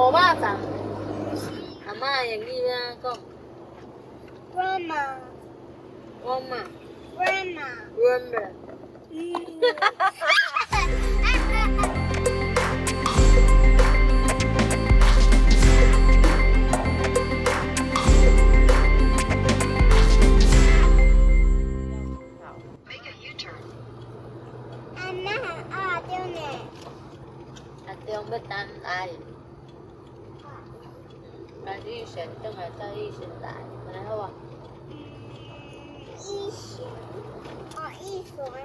烏肉粽。阿嬤英語欲按怎講？ Grandma. 我媽。 Grandma. Remember。阿嬤阿中呢？阿中欲等阿姨。等玉贤轉來，等玉賢來，按呢好無？玉賢，哦，玉賢啊。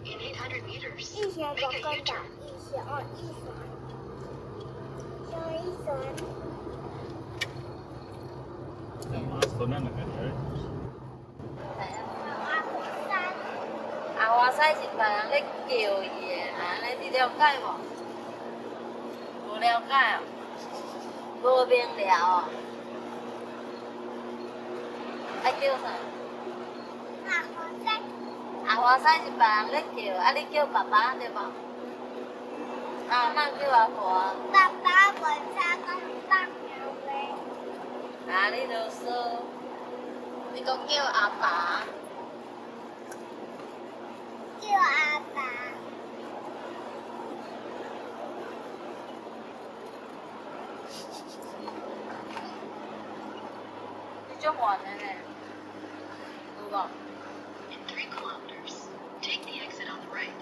In 800 meters, 玉賢哥 make 哥 a 的 U-turn. 玉賢，哦，玉賢。小玉賢。阿华山。阿華西是別人咧叫伊的，按呢你了解無？無了解哦，無明了哦。愛叫啥？阿華西。阿華西是別人咧叫，啊你叫爸爸對無？阿嬤叫阿華。爸爸袂使講北洋話。啊，你囉嗦，你講叫阿爸。叫阿爸。你足煩的呢，有無？ In 3 kilometers, take the exit on the right.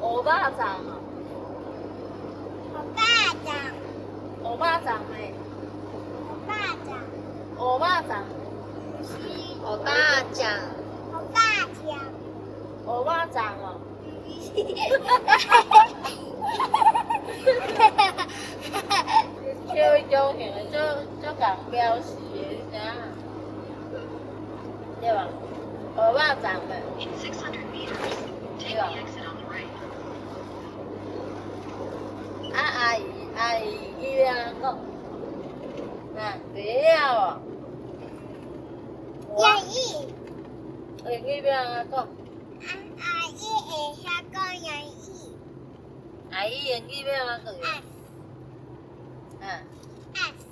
烏肉粽哦。烏肉粽。烏肉粽呢？烏肉粽。烏肉粽。烏肉粽。烏肉粽。烏肉粽哦。笑彼種型的，足足共標示的，你知影？對無？烏肉粽的。 In 600 meters, take the exit on the right. 啊，阿姨，阿姨伊欲按怎講？啊，袂曉哦。英語。英語欲按怎講？阿阿姨會曉講英語。阿姨英語欲按怎講？ S。啊。 S。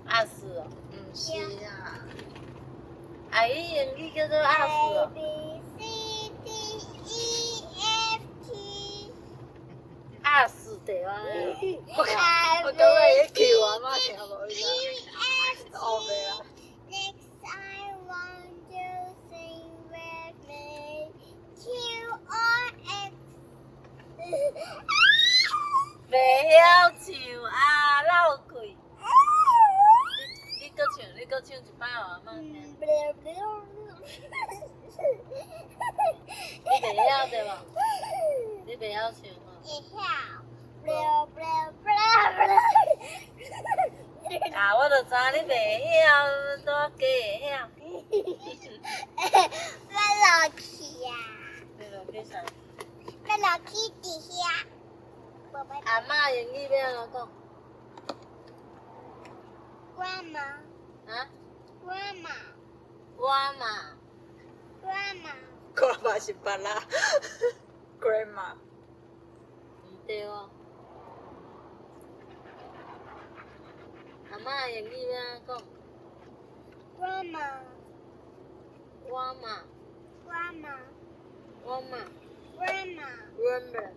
阿四哦。毋是啊。阿姨英語叫做阿四 A 哦。 B C D E F G。阿四對啊。我感覺伊叫阿嬤聽無伊 E F 學袂啦。 Next I want to sing with me Q R X。袂曉唱啊，漏氣。你閣唱，你閣唱一擺予阿嬤聽。你袂曉對無？你袂曉唱哦。會曉。啊，我就知你袂曉，拄仔假會曉。欲落去啊！欲落去啥？欲落去佇遐。阿嬤英語欲按怎講？ Grandma。啊？Grandma。我嘛。 Grandma。 Grandma 是別人，Grandma。毋對哦。阿嬤英語欲按怎講？ Grandma。我嘛。 Grandma。我嘛。 Grandma。 Remember。